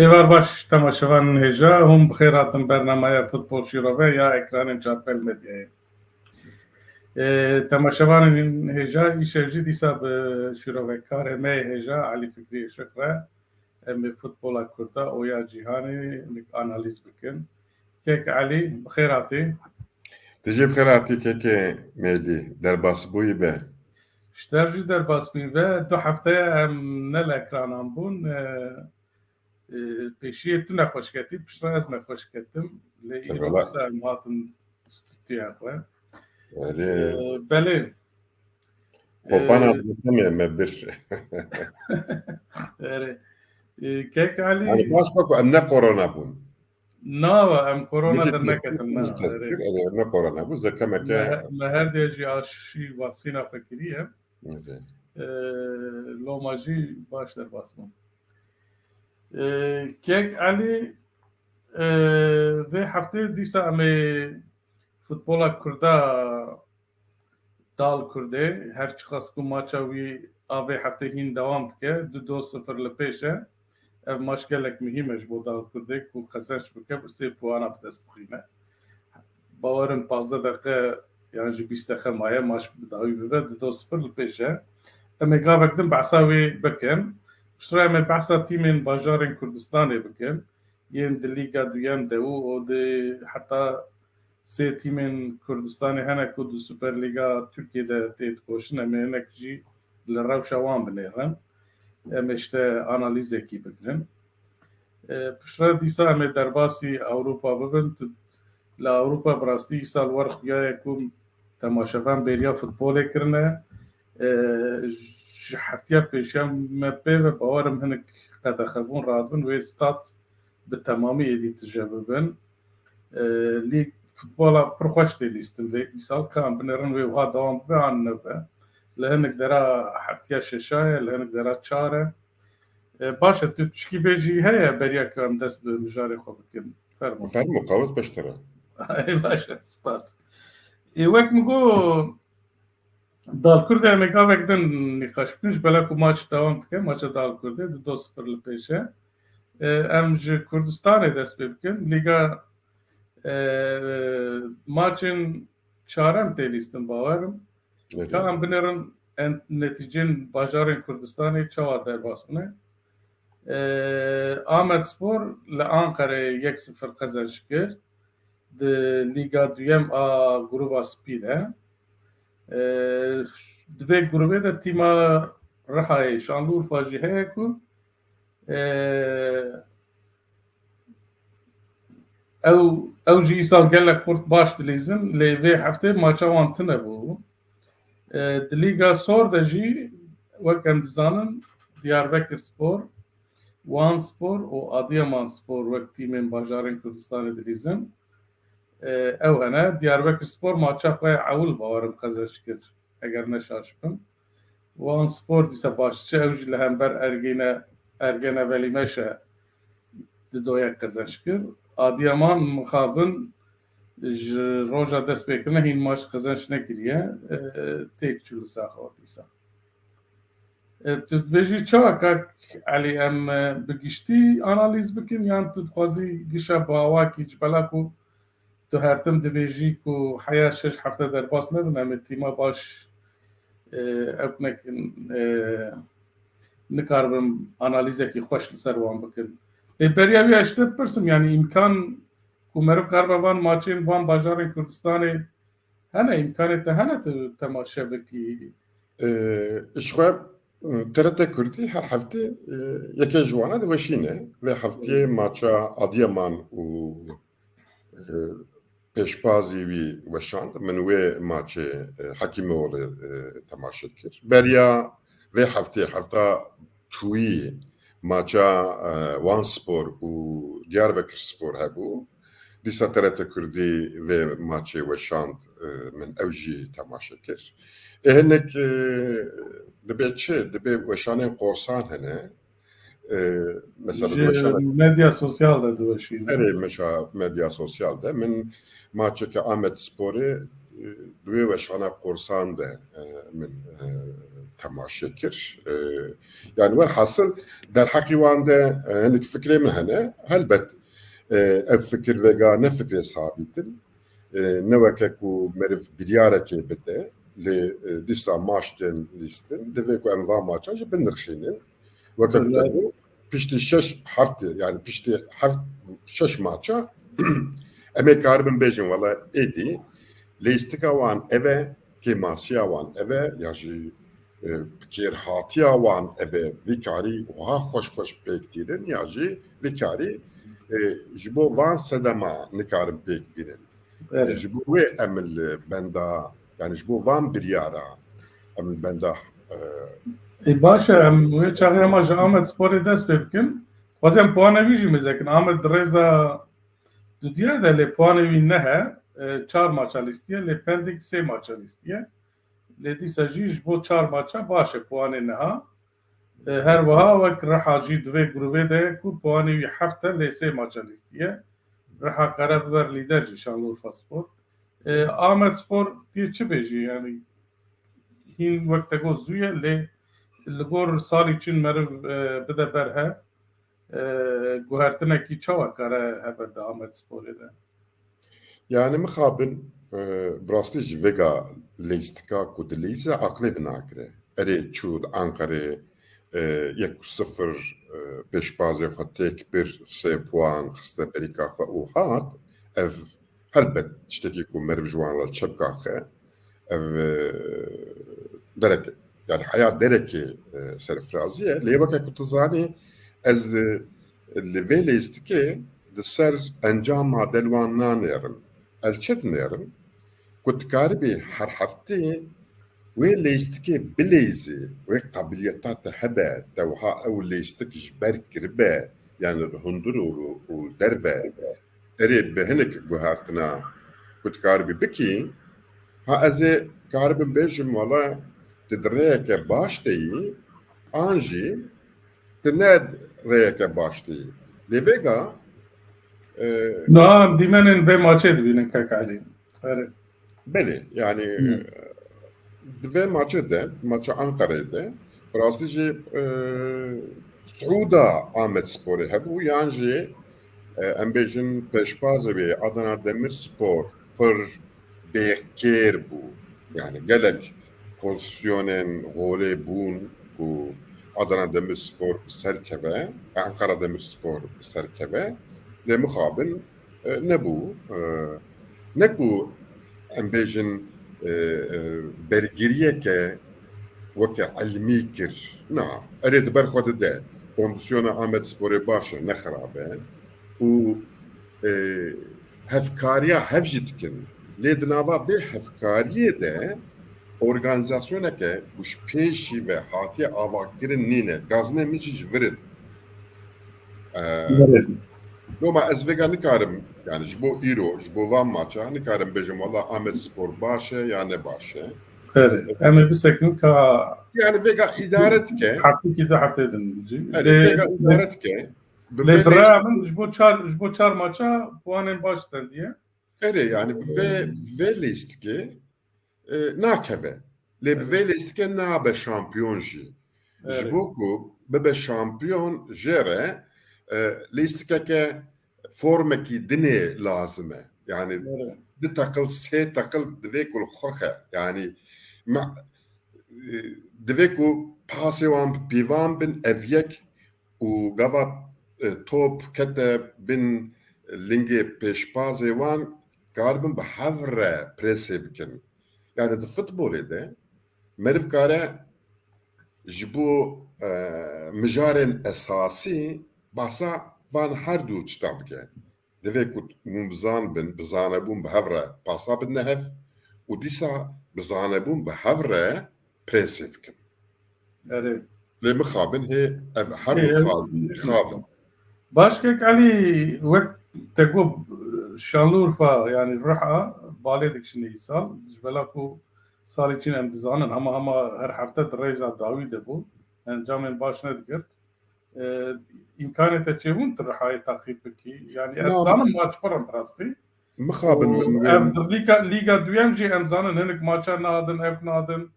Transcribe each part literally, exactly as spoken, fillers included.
Êvar baş temaşevanên hêja, hûn bi xêr hatin bernameya Futbol Şîrove ya ekranên Çarpel Medyayê. Ê, temaşevanên hêja, îşev jî dîsa bi şîrovekarê me yê hêja Elî Fikrî Işiq re em ê futbola Kurda û ya cîhanê hinek analîz bikin. Kek Elî, bi xêr hatî. Tu jî bi xêr hatî kekê Mêdî, derbasbûyî be. Ji te jî derbasbûyî be. Du hefteye em ne li ekranan bûn. E, e, pêşiyê tu nexweş ketî, piştre ez nexweş ketim. Lê îro Eyvallah. Dîsa em hatin stûdyoya xwe. Erê. E, belê. Xopana E, zitemê me bir. Erê. E, kek Elî. Yani baş bak, em ne korona bûn. Na, em korona Bijî derneketin, na, test kir, erê. Erê, ne korona bû, zekemeke. Me he-, me her de jî aşî vaksîna xwe kiriye. Erê. E, loma jî baş derbas bûm. E, Kek Elî, e, vê heftê dîsa em ê futbola Kurda Dal Kurdê, her çiqas ku maça wî a vê heftê hîn dewam dike, du do sifir li pêş e. Ev maç gelek muhîm e ji bo Dal Kurdê ku qezenç bike, bi sê puana bi dest bixîne. Bawerim pazdeh deqe yan jî bîst deqe maye maç bi dawî bibe, du do sifir li pêş e. Em ê gavek din behsa wî bikin. Piştre em ê behsa tîmên bajarên Kurdistanê bikin. Yên di Lîga Duyem de û, û di heta sê tîmên Kurdistanê hene ku di Super Lîga Tirkiyê de tê dikoşin, em ê hinek jî li rewşa wan binêrin. Em ê ji te analîzekî bigirin. E, piştre dîsa em ê derbasî Ewropa bibin. Tu, li Ewropa bi rastî îsal wer xuya ye ku temaşevan bêriya futbolê kirine. E, ji heftiya pêşiya me pê ve bawerim hinek qedexebûn radibin. Wê stad bi temamî êdî tije bibin. E, lîg, futbola pir xweş tê lîstin vê îsal, ka em binêrin wê wiha dewam bibe an nebe. Li hinek dera heftiya şeşa ye, li hinek dera çar e. E, baş e, tu tişkî bêjî heye beriya ku em dest bi mijarê xwe bikin? Fermo. Fermo, qawet peştera. Ay, baş e, spas. E, wek min got, Dal Kurdê em ê gavek din nîqaş bikin, ji bela ku maç dewam dike, maça Dal Kurdê du do sifir li pêş e. E, em ji Kurdistanê dest pê bikin. Lîga, e, maçên çarem tê lîstin bawerim. Evet. Ka em binêrin en-, netîcên bajarên Kurdistanê çawa derbas bûne. E, Amedspor li Anqereyê yek sifir qezenç kir. Di Lîga Duyem a Gruba Spî de. E, di vê grubê de tîma Rihayê, Şanlıurfa jî heye ku, e, ew, ew jî îsal gelek xurt baş dilîzin, lê vê heftê maça wan tune bû. E, di Lîga Sor de jî, wek em dizanin, Diyarbekir Spor, Wan Spor û Adiyaman Spor wek tîmên bajarên Kurdistanê dilîzin. E, ew hene. Diyarbekir Spor maça xwe ya ewil bawerim qezenç kir, eger ne şaş bim. Wan Spor dîsa baş diçe, ew jî li hember Ergîne, Ergene Velîmeşe di doyek qezenç kir. Adiyaman mixabin ji roja destpêkirine hîn maç qezenç nekiriye, e, têk çû li saxa dîsa. E, tu dibêjî çawa kak Elî, em, e, bi giştî analîz bikin, yan tu dixwazî gişa bi awakî, ji bela ku tu her tim dibêjî ku heya şeş hefte derbas nebin, em ê tîma baş, e, ew nekin, e, nikaribin analîzekî xweş li ser wan bikin. Ê, beriya wî ez ji te bipirsim, yanî îmkan ku meriv karibe van maçên van bajarên Kurdistanê hene, îmkanê te hene tu temaşe bikî? E, ji xwe, m, T R T Kurdî her heftê, e, yekê ji wana diweşîne. Vê heftiyê maça Adiyaman û, e, pêşbazî wî weşand. Min wê maçê, e, Hekîmoğlu, e, temaşe kir. Beriya vê heftê, hefta çûyî maça, e, Wan Spor û Diyarbekir Spor hebû. Dîsa T R T Kurdî vê maçê weşand, e, min ew jî temaşe kir. Ê hinek, e, dibe çi? Dibe weşanên qorsan hene. E, mesela Ji weşana- medya sosyal de diweşîne. Erê, meşa medya sosyal de. Min maçeke Amedsporê, e, di wê weşana qorsan de, e, min, e, temaşe kir. E, yani werhasil derheqî wan de, e, hinek fikrê min hene. Helbet, e, ev fikir vega ne fikrê sabît in. E, ne weke ku meriv biryarekê bide, lê, e, dîsa maç tên lîstin, divê ku em va maça jî binirxînin. Weke ku te got, piştî şeş heftê, yani piştî heft, şeş maça, em ê karibin bêjin, wela êdî lîstika wan ev e, kêmasiya wan ev e, ya jî, e, kêrhatiya wan ev e, vî karî wiha xweş xweş pêk tînin, ya jî vî karî, e, ji bo van sedema nikarin pêk bînin. Evet. Ji bo wê em li benda, yani ji bo van biryara em li benda, e, Ê, baş e, em wê çaxê hema ji Amed Sporê dest pê bikin. Xwazem puanê wî jî mêze kin. Amed di rêza dudiya de lê puanê wî nehe, e, çar maça lîstiye, lê Pendik sê maça lîstiye. Lê dîsa jî ji bo çar maça baş e puanê niha. E, her wiha wek Riha jî di vê grûbê de ku puanê wî heft e lê sê maça lîstiye. Riha kare biber lîder jî Şanlıurfa Spor. E, Amed Spor tê çi bêjî, yani hîn wek te got zû ye lê li gor salî çûn meriv, e, bide ber hev, e, guhertinekî çawa kare hebe di Amed Sporê de? Yani mixabin, e, bi rastî ji vêga leyîstika ku dileyîze aqilê binakire. Erê çû li Anqerê, e, yek sifir, e, pêşbazê xwe têk bir, sê puan xiste berîka xwe û hat. Ev helbet tiştekî ku meriv ji wan re çepka xe. Ev, e, derek, yani heya derekê, e, serfirazî ye. Lê weke ku tu zanî, ez, e, li vê lêstikê di ser encama delwan nanêrim. Ez çi dinêrim? Ku dikaribî her heftê wê lêstikê bileyzî, wê qabiliyeta te hebe, te wiha ew lêstik ji ber kiribe, yani li hundir û, û derve. Erê bi hinek guhertina ku dikaribî bikî, ha ez ê karibim bêjim, wala tu di rêyeke baş de yî, an jî tu ne rêyeke baş de yî. Lê vêga, e, Niha em dîmenên vê maçê dibînin kek Elî. Erê. Belê, yani, Hı. di vê maçê de, maça Ankara'yê de, bi rastî jî, e, siûda Amed Sporê hebû, yan jî, e, em bêjin pêşbazê wê Adana Demirspor pir bêkêr bû. Yani gelek pozisyonên golê bûn ku Adana Demirspor bi ser keve, Ankara Demirspor bi ser keve. Lê mixabin, e, nebû. E, ne ku em bêjin, e, e, bergiriyeke weke ilmî kir. Na, erê di ber xwe dide. Kondisyona Amed Sporê baş e, ne xirab e. Û, e, hevkariya hev jî dikin. Lê di nava vê hevkariyê de organîzasyoneke ku ji pêşî ve hatiye avakirin nîne. Gazinê min jî ji vir in. Ee, Belê. Loma ez vêga nikarim, yani ji bo îro, ji bo van maça nikarim bêjim, wala Amed Spor baş e ya ne baş e. Belê. Em ê bisekin ka Yani vêga îdare dike. Heftê ki de heftê din jî. Erê, Lê, vêga îdare dike. Bi lê vê biraya lêst- min ji bo çar, ji bo çar maça puanên baş stendiye. Erê, yani bi vê, vê lêstikê, e, nakeve. Lê bi Evet. vê lêstikê nabe şampiyon jî. Ji Evet. bo ku bibe şampiyon jê re, e, lêstikeke formekî dinê lazim e. Yani Evet. di teqil, sê teqil divê ku li xwe xe. Yani me, e, divê ku pasê wan bi pîvan bin, ev yek û gava, e, top kete bin lingê pêşbazê wan, karibin bi hev re presê bikin. Yani di futbolê de meriv kare ji bo, e, mijarên esasî bahsa van her du çita bike. Divê ku hûn bi zan bin, bi zanebûn bi hev re pasa bidine hev û dîsa bi zanebûn bi hev re presê bikin. Erê. Lê mixabin hê ev her Ê, du ev xal-, xav in. Baş kek Elî, wek te got, Şanlıurfa, yani Riha, balê dikişîne îsal. Ji bela ku salê çîn em dizanin, hema hema her hefte di rêza dawî de bû. Encamên baş nedigirt. E, îmkanê te çêbûn tu Rihayê taqîb bikî? Yani ez Na. zanim maç pir in bi rastî. Mixabin Û min ev wê di Lîga, Lîga Duyem jî em zanin hinek maça nadin, ew nadin.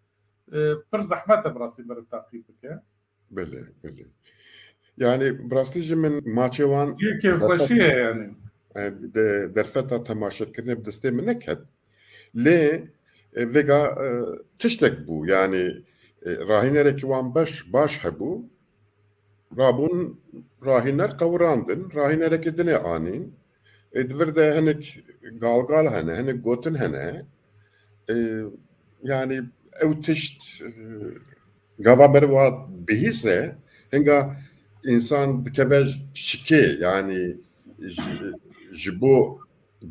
E, pir zehmet e bi rastî meriv taqîb bike. Belê, belê. Yani bi rastî jî min maçê wan Yê kêfxweşî ye yani. E, de, derfeta temaşekirinê bi destê min neket. Lê e, vêga e, tiştek bû. Yani e, rahînerekî wan beş, baş hebû. Rabûn rahîner qewirandin. Rahînerekî dinê anîn. E, di vir de hinek galgal hene, hinek gotin hene. E, yani ew tişt e, gava meriv wa bihîse, hinga însan dikeve şikê, yani ji, ji bo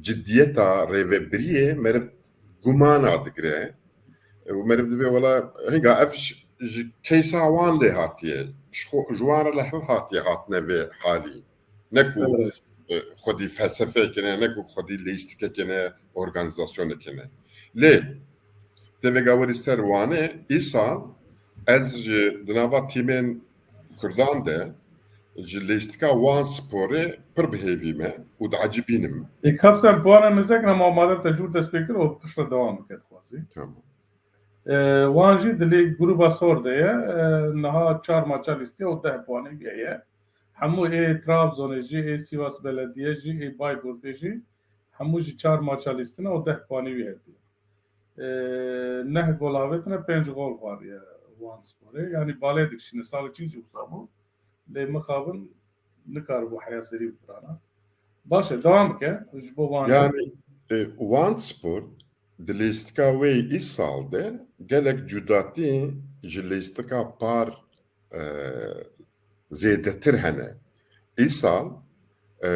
cidiyeta rêvebiriyê meriv gumana digire. E, û meriv dibe wela hinga ev ji, ji keysa wan lê hatiye, ji xwe, ji wan re li hev hatiye hatine vê halî. Ne ku Evet. e, xwedî felsefeyekê ne, ne ku xwedî leyîstikekê ne, organîzasyonekê ne. Lê tevêga werî ser Wanê, îsal ez ji di nava tîmên Kurdan de ji leyîstika Wan Sporê pir bi hêvî me û diecibînim. E, Kapsen puana mezek ne, ma madem te jûr dest pê kir, o piştre devam bike dixwazî. Tamam. E, Wan jî di lê gruba sor de ye. E, niha çar maça lîstiye û deh puanê wî heye. Hemû ê Trabzonê jî, ê Sivas Belediye jî, ê Bayburtê jî hemû jî çar maça lîstine û deh puanê wî hetiye. E, neh gol avêtine, pênc gol xwariye Wan Sporê. Yani balê dikişîne, salê çîn jî wisa bû. Lê mixabin nikaribû heya serî bibirana. Baş e, devam bike. Ji bo Wan Yani e, Wan Sport di lîstika wê îsal de gelek cudatî ji lîstika par e, zêdetir hene. Îsal e,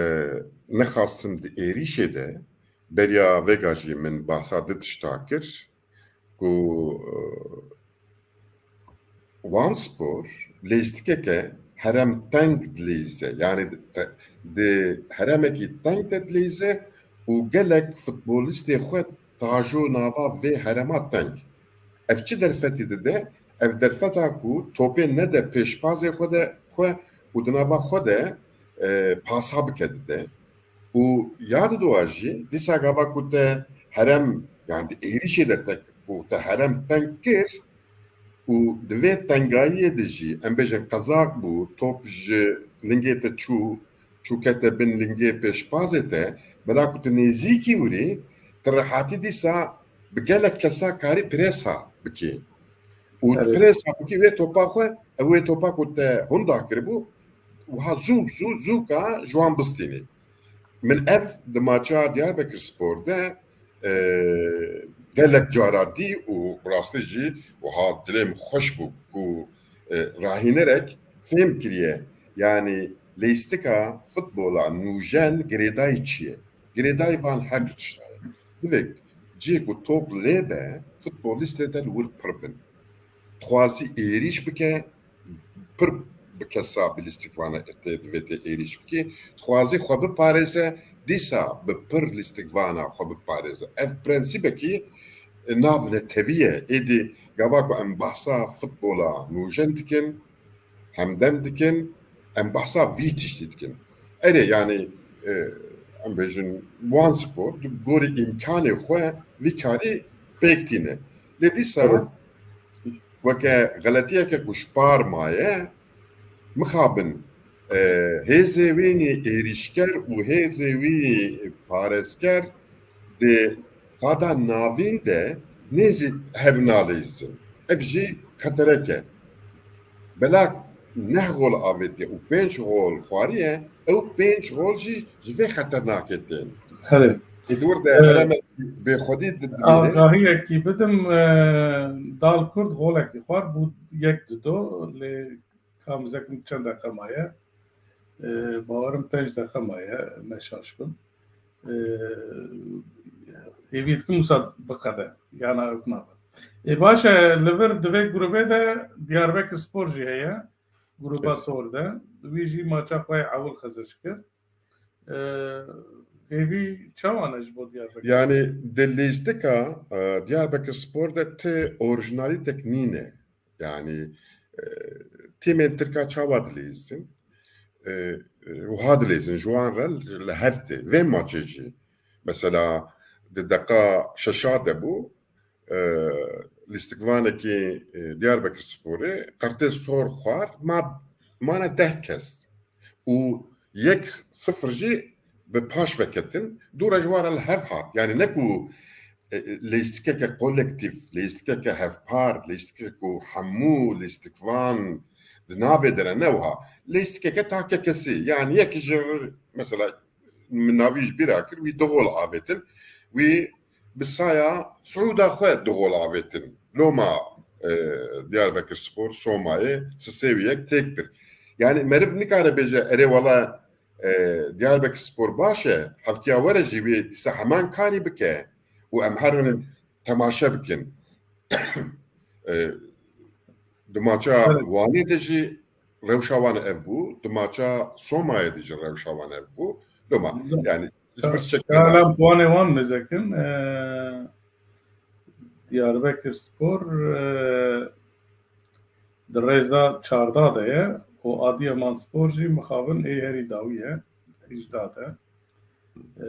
nexasim di êrîşê de beriya vêga jî min bahsa di tişta kir ku e, Wan Spor leyîstikeke herem teng dileyîze, yani di, di heremekî teng de dileyîze û gelek futbolîstê xwe tajo nava vê herema teng. Ev çi derfetî dide? Ev derfeta ku topê nede pêşpazê xwe de xwe û di nava xwe de e, pasa bike dide. Û ya didoa jî dîsa gava ku te herem, yani di êrîşê de te ku te herem teng kir û di vê tengayiyê de jî em bêjin qezak bû, top ji lingê te çû, çû kete bin lingê pêşpazê te, bela ku tu nêzîkî wirî, tu rehatî dîsa bi gelek kesa karî presa bikî. Û Evet. presa bikî wê topa xwe, ew wê topa ku te hunda kiribû, wiha zû, zû, zûka ji wan bistînî. Min ev di maça Diyarbekir Spor de e, gelek cara dî û bi rastî jî wiha dilê min xweş bû ku e, rahînerek fêm kiriye. Yani leyîstika futbola nûjen girêdayî çi ye? Girêdayî van her du tişta ye. Divê cihê ku top lê be, futbolîstê te li wir pir bin. Dixwazî êrîş bike, pir bi kesa bi lîstikvana tê divê tê êrîş bikî. Dixwazî xwe biparêze, dîsa bi pir lîstikvana xwe biparêze. Ev prensîbekî, e, navnetewî ye. Êdî gava ku em behsa futbola nûjen dikin, hemdem dikin, em behsa vî tiştî dikin. Erê, yani, e, em bêjin, Wan Spor di gorî îmkanê xwe vî karî pêk tîne. Lê dîsa, evet, weke xeletiyeke ku ji par maye, mixabin, e, hêzê wî êrîşker û hêzê wî parêzger di qada navîn de nêzî hev naleyîzin. Ev jî xeterek e. Bela neh gol avêtiye û pênc gol xwariye, ew pênc gol jî ji vê xeternakê tên. Herê. Ê di wir de Evet. heremekî bêxwedî di-, dibîne. Agahiyekî bidim, e, Dal Kurd golekî xwar bû yek dido, lê ka mizek min çend deqe maye. E, bawerim pênc deqe maye, me şaş bim. E, hêvî dikim wisa biqede, yana ew nabe. Ê baş e, li vir di vê grûbê de Diyarbekir Spor jî heye. Grûba Evet. Sor de. Wî jî maça xwe yê ewil xizir kir. E, hêvî çawa ne ji bo Diyarbekir? Yani di lîstika, e, Diyarbekir Spor de ti orijinalîtek nîne. Yani, e, tîmên Tirka çawa dileyîzin? E, e, wiha dileyîzin, ji wan re li hev tê. Vê maçê jî, mesela, di deqa şeşa de bû, e, lîstikvanekî, e, Diyarbekir Sporê qertê sor xwar, ma, mane deh kes. Û yek sifir jî bi paş veketin, dû re ji wan re li hev hat. Yani ne ku, e, e, lîstikeke kolektîf, lîstikeke hevpar, lîstikeke ku hemû lîstikvan di navê de ne, ne wiha. Lîstikeke takekesî. Yani yek ji, mesela, min navî ji bîra kir, wî du gol avêtin. Wî bi saya siûda xwe du gol avêtin. Loma, e, Diyarbekir Spor, Somayê, sisê wî yek têk bir. Yani meriv nikare bêje, erê wala, e, Diyarbekir Spor baş e, heftiya were jî wê dîsa heman karî bike û em herin temaşe bikin. E, di maça Evet. Wanê de jî rewşa wan ev bû, di maça Somayê de jî rewşa wan ev bû. Loma, Güzel. Yani, hiç Ka-, pirs çekmeden. Kalan puanê wan mezekin, e, Diyarbekir Spor, e, di rêza çarda de ye û Adiyaman Spor jî mixabin ê herî dawî ye, hejda de. E,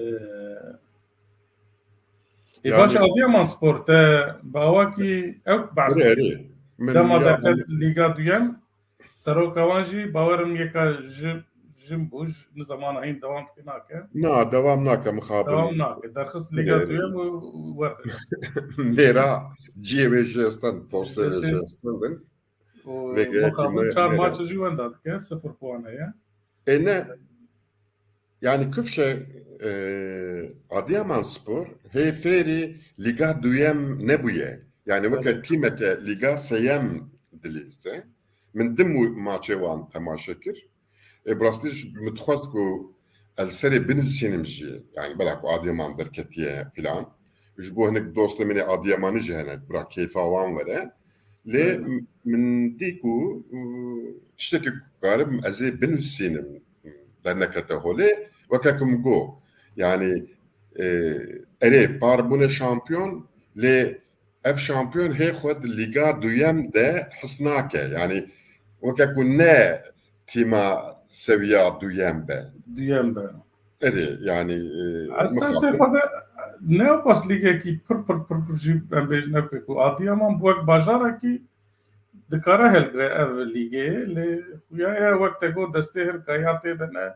Ê Yani baş Adiyaman Spor te bi awakî ew behs Erê, erê. Min Dema ya derket Lîga Duyem, seroka wan jî bawerim yeka ji, jin bû, ji, ni zamana hîn dewam dike nake. Na, dewam nake, mixabin. Dewam nake. Derxist Lîga Erê. Duyem û, û werde. Mêra ciyê wê jê estan, postê wê Jê jê estan. Û Vê mixabin me-, çar me-, maçê jî wenda dike, sifir puan heye. Ê ne, Yani kifşe, e, Adiyaman Spor hê fêrî Lîga Duyem nebûye. Yani weke Evet. tîmeke Lîga Seyem dilîze. Min di mu-, maçê wan temaşe kir. E, bi rastî ji min dixwest ku ez serê binivîsînim jî. Yani bela ku Adiyaman derketiye filan. Ji bo hinek dostê min ê Adiyamanî jî hene, bira kêfa wan were. Lê Evet. m-, min dî ku, û, tiştekî ku karibim ez ê binivîsînim, dernekete holê, weke ku min got. Yani, e, erê, par bûne şampiyon, lê ev şampiyon hê xwe di Lîga Duyem de his nake. Yani, weke ku ne tîma seviya duyem be. Duyem be. Erê, yani, e, Esasê mixabin. Xwe de ne qas lîgekî pir, pir, pir, pir jî em bêjin ew ku Adiyaman bi wek bajarekî dikare hilgire ev lîgê, lê xuya ye wek te got destê hirka ya tê de ne,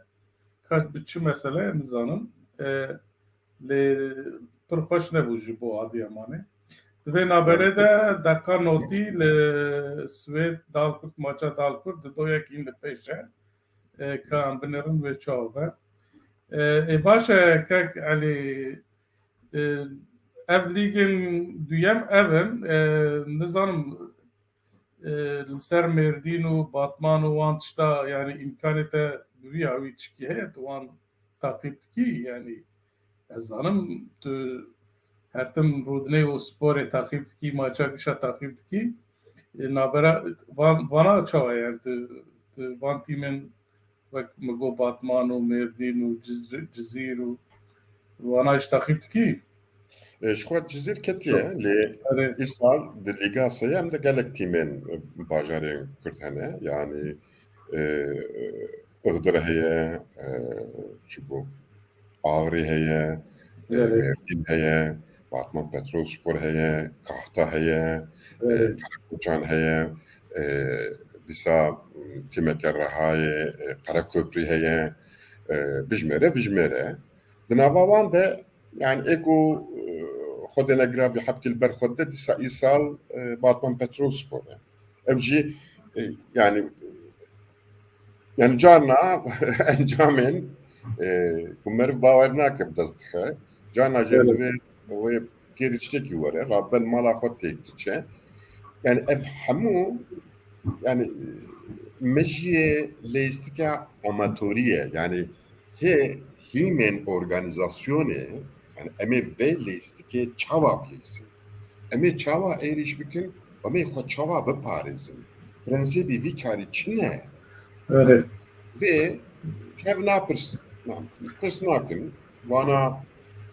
ka bi çi mesele nizanim. E, lê pir xweş nebû ji bo Adiyamanê. Di vê navberê de deqa notî li Swêd Dalkurt, maça Dalkurt di do yek hîn li pêş e. E, ka em binêrin wê çawa be. E, ê baş e, kek Elî, e, ev lîgên duyem ev in. E, nizanim, e, li ser Mêrdîn û Batman û wan tişta, yani îmkanê te bi vî awî tişkî heye, tu wan taqîb dikî, yani ez zanim tu her tim rûdinê û sporê taqîb dikî, maça gişa taqîb dikî. E, nabera van, vana çawa ye, yani tu, tu van tîmên wek min got Batman û Mêrdîn û Cizr-, Cizîr û vana jî taqîb dikî? E, ji xwe Cizîr ketiye, Çok. Lê Erê. Îsal di Lîga Seyem de gelek tîmên, e, bajarên Kurd hene. Yani, e, Iğdir heye, e, çi bû? Ağrî heye, e, Erê. Mêrdîn heye, Batman Petrolspor heye, Kahta heye, e, Erê. Karakoçan heye, e, dîsa, m, tîmeke Rehayê, e, Karaköprü heye, e, bijmêre, bijmêre. Di nava wan de, yani, ê ku, e, xwedê ne giravî hebkî li ber xwe de, dîsa îsal, e, Batman Petrolspor e. Ev jî, e, yani, yani carna encamên, e, ku meriv bawer nake bi dest dixe. Carna jî Evet. divê wê kêrî tiştekî were, raben mala xwe têk diçe. Yani ev hemû, yani, mejiyê leyîstika amatorî ye. Yani hê hîmên organîzasyonê, yani em ê vê leyîstikê çawa bileyîsin? Em ê çawa êrîş bikin? Em ê xwe çawa biparêzin? Prensîbî vî karî çi ne? Erê. Vê hev napirs-, na-, pirs nakin. Vana,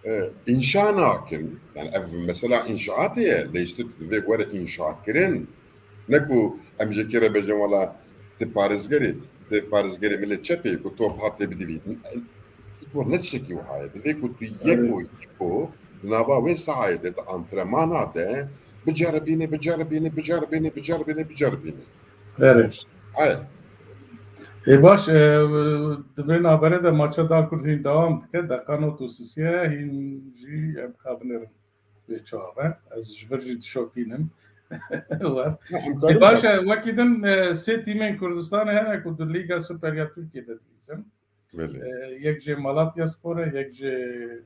e, înşa nakin. Yani ev mesela înşaatê ye. Leyîstik divê were înşakirin. Ne ku em ji kê re bêjin, wela ti parêzgerî, ti parêzgerê milê çepê ku top hat tê bidivî. Futbol ne tiştekî wiha ye. Divê ku tu yek Evet. û yek û di nava wê sahayê de, di antrenmana de, Biceribînê, biceribînê, biceribînê, biceribînê, biceribînê. Erê. Hayır. Ê baş, e, di vê navberê de maça Darkurt hîn dewam dike. Deqa not û sisiye hîn jî em ka binêrin vê çawa be. Ez ji vir jî dişopînim. Wer. Ê baş e, wekî din e, sê tîmên Kurdistanê hene ku di Lîga Super ya Tirkiyê de dilîzin. Belê. E, yek jê Malatya Spor e, yek jê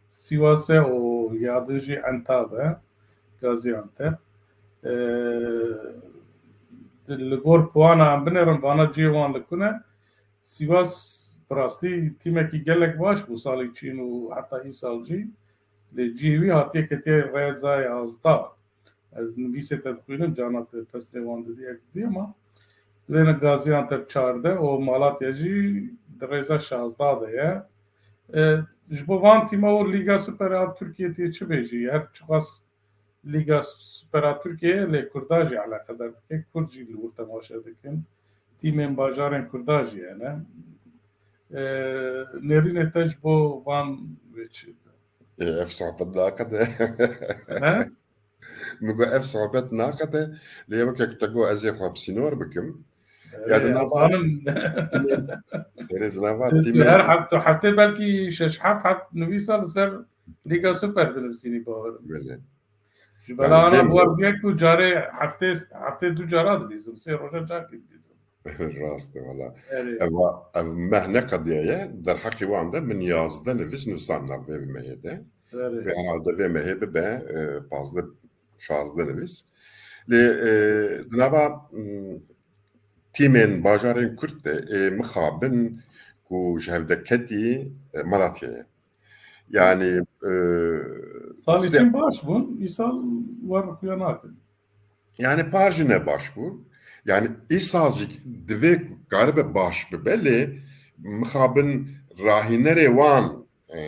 Sivas e û ya din jî Entab e, Gaziantep. E, di, li gor puana em binêrin, vana cihê wan li ku ne. Sivas bi rastî tîmekî gelek baş bû salê çîn û heta îsal jî. Lê cihê wî hatiye ketiye rêza yazdeh. Ez nivîsê te dixwînim, cana te pesnê wan didî, ek didî, ama divê ne Gaziantep çardeh û Malatya jî di rêza şazdeh de ye. E, ji bo van tîma û Lîga Super a Tirkiyê tê çi bêjî? Her çiqas Lîga Super a Tirkiyê lê Kurda jî eleqedar dike, Kurd jî li wir temaşe dikin. Tîmên bajarên Kurda jî hene. E, nêrînê te ji bo van wê çi? Ê, ev sohbet naqede. He? Min got ev sohbet naqede. Lê weke ku te got ez ê xwe bi sînor bikim. Ya di Erê, nava zanim. Erê di nava Tu, tu tîmê her heft, tu heftê belkî şeş heft, heft nivîsa li ser Lîga Super dinivîsînî, bawerim. Belê. Ji Yani bela ana dêm- bu weriye ku carê heftê, heftê du cara dilîzim, sê roja carkê dilîzim. Rast e valla. Erê. Eva, ev meh neqediyaye, derheqê wan de min yazdeh nivîs nivîsan nav vê mehê de. Erê. Ve herhalde vê mehê bibe, e, pazdeh, şazdeh nivîs. Lê, e, di nava, m, tîmên bajarên Kurd de, ê mixabin ku ji hevdeketî, e, Malatyayê. Yani, e, Salê işte çîn baş bûn, îsal wer xuya nakin. Yani par jî ne baş bû. Yani îsal jî divê ku karibe baş bibe, lê mixabin rahînerê wan, e,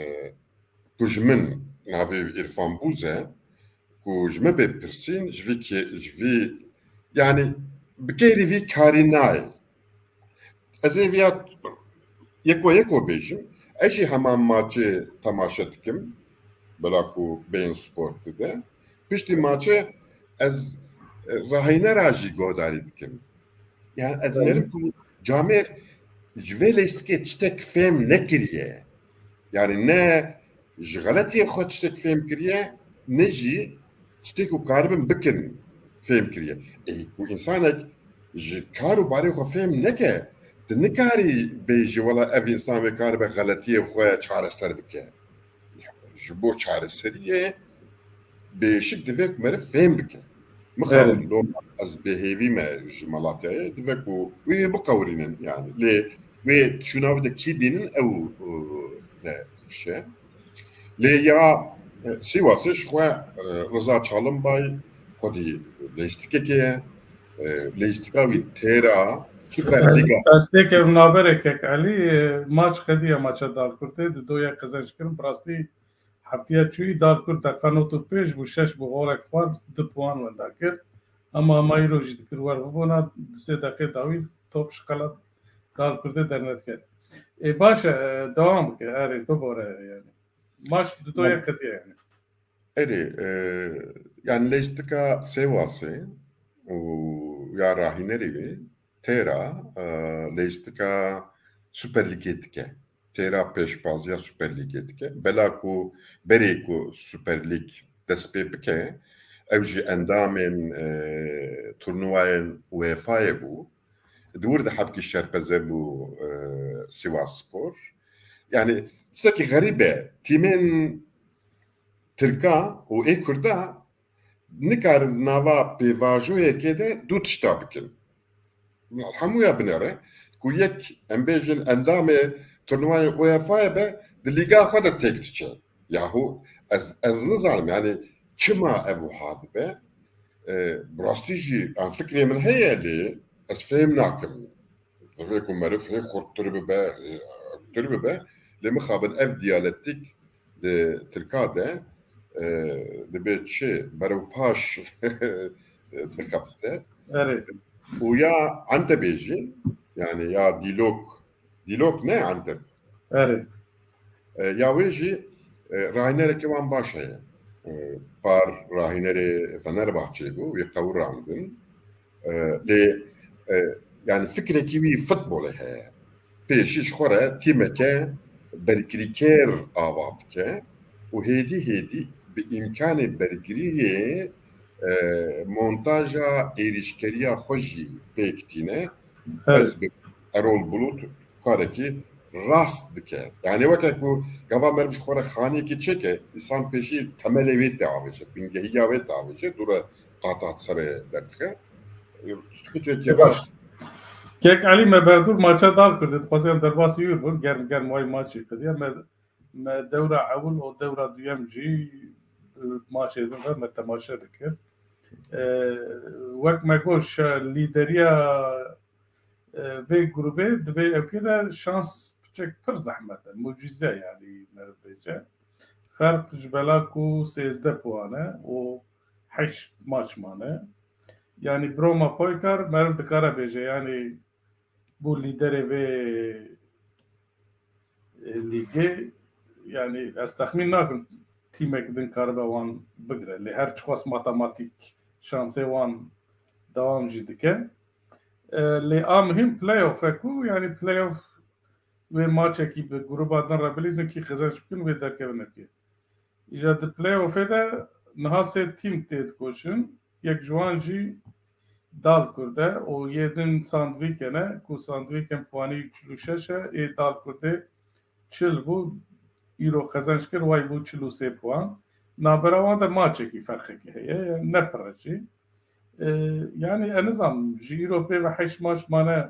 ku ji min navê Îrfan Bûz e, ku ji me bê pirsîn, ji vî kê-, ji vî, yani bi kêrî vî karî nayê. Ez ê viya yeko yeko bêjim. Ez jî heman maçê temaşe dikim. Bela ku Beyin Sport dide. Piştî maçê ez, e, rahînera jî guhdarî dikim. Yani ez dinerim ku camêr ji vê lêstikê tiştek fêm nekiriye. Yani ne ji xeletiyê xwe tiştek fêm kiriye, ne jî tiştê ku karibin bikin fêm kiriye. Ê, ku însanek ji kar û barê xwe fêm neke, tu nikarî bêjî, wela ev însan vê karibe xeletiyê xwe çareser bike. Ji bo çareseriyê bêşik divê ku meriv fêm bike. Mixabin Evet. Loma ez bêhêvî me ji Malatyayê, divê ku wê biqewirînin yani. Lê wê şûna wê de kî bînin ew, e, ne fiş e. Lê ya, e, Sîwasê ji xwe, e, Riza Çalinbay xwedî leyîstikekê ye. E, leyîstika wî têra Süper Lîga. Ez têkevim navberê kek Elî, e, maç qediya maça Darkurtê, di doya qezenc kirin. Bi rastî heftiya çûyî Darkurt deqa not û pênc bû, şeş bû, golek xwar, du puan wenda kir. Ama, ama îro jî dikir wer bibûna, di sê deqê dawî top ji qela Darkurtê dernediket. Ê, baş e, e, dewam bike, erê, bibore yani. Maç di doya qediya yani. Erê, e, yani leyîstika Sêwasê û ya rahînerê wê têra, e, leyîstika Süper Lîgê dike. Têra pêşbaziya Süper Lîgê dike. Bela ku berê ku Süper Lîg dest pê bike, ew jî endamên, e, turnuvayên UEFA'yê bû. Di wir de hebkî şerpeze bû, e, Sivas Spor. Yani tiştekî xerîb e. Tîmên Tirka û ê Kurda nikarin nava pêvajoyekê de du tişta bikin. Hemûya binêre ku yek, em bêjin, endamê turnuvayê UEFA'yê be, di lîga xwe de têk diçe. Yahu ez, ez nizanim, yani çima ev wiha dibe? E, bi rastî jî em fikrê min heye, lê ez fêm nakim. Divê ku meriv hê xurttir bibe, hê ewtir bibe. Lê mixabin ev diyalektîk di Tirka de, e, dibe çi berewpaş dixebite. Erê. Û ya Entebê jî, yani ya Dîlok, Dîlok ne Enteb. Erê. E, ya wê jî, e, rahînerekî wan baş heye. e, par rahînerê Fenerbahçeyê bû, wî qewirandin. E, lê, e, yani fikrekî wî futbolê heye. Pêşî ji xwe re tîmeke bergirîkêr ava dike û hêdî hêdî bi îmkanê bergiriyê, e, montaja êrîşkeriya xwe jî pêk tîne. Evet. Ez bi Erol Bulut karekî rast dike. Yani weke ku gava meriv ji xwe re xaniyekî çêke, însan pêşî temelê wê tê avêje, bingehiya wê tê avêje, dû re qata serê derdixe. Fikrekî rast. Kek Elî, me berdûr maça Dalkurdê, dixwazin em derbasî wî bûn, germ germ way maçî qediya. Me, me dewra ewil û dewra duyem jî, e, maçê din ve me temaşe dikir. E, wek me got, şe-, lîderiya, e, vê grûbê di vê ewkê de şans piçek pir zehmet e, mucîze yani meriv bêje. Ferq ji bela ku sêzdeh puan e û heşt maç mane. Yani Broma Poykar meriv dikare bêje, yani bû lîderê vê, e, lîgê, yani ez texmîn nakim tîmek din karibe wan bigire. Lê her çiqas matematîk şansê wan dewam jî dike. E, lê a muhîm playoff e ku, yani playoff wê maçekî bi grûba din re bilîzin, kî qezenç bikin wê derkevin, nekê. Îja di playoffê de niha sê tîm tê dikoşin. Yek ji wan jî Dalkurd e û yê din Sandviken e, ku Sandviken puanî çil û şeş e, ê Dalkurdê çil bû, îro qezenç kir, way bû çil û sê puan. Navbera wan de maçekî ferqekî heye, ne pir e jî. E, yani ez nizam, ji îro pê ve heşt maç mane,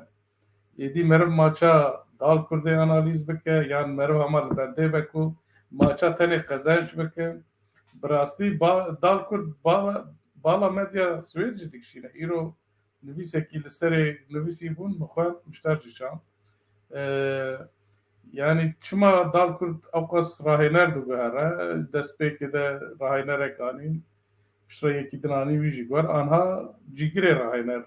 êdî meriv maça Dalkurdê analîz bike, yan meriv hema li bendê be ku maça tenê qezenç bike. Bi rastî ba-, Dalkurd bala, bala medya Swêd jî dikişîne. Îro nivîsekî li serê nivîsî bûn, min xwe mişter jî çand. E, yani çima Dalkurd ewqas rahêner diguhere, destpêkê de rahênerek anîn, piştre yekî din anî wî jî guher, anha cîgirê rahêner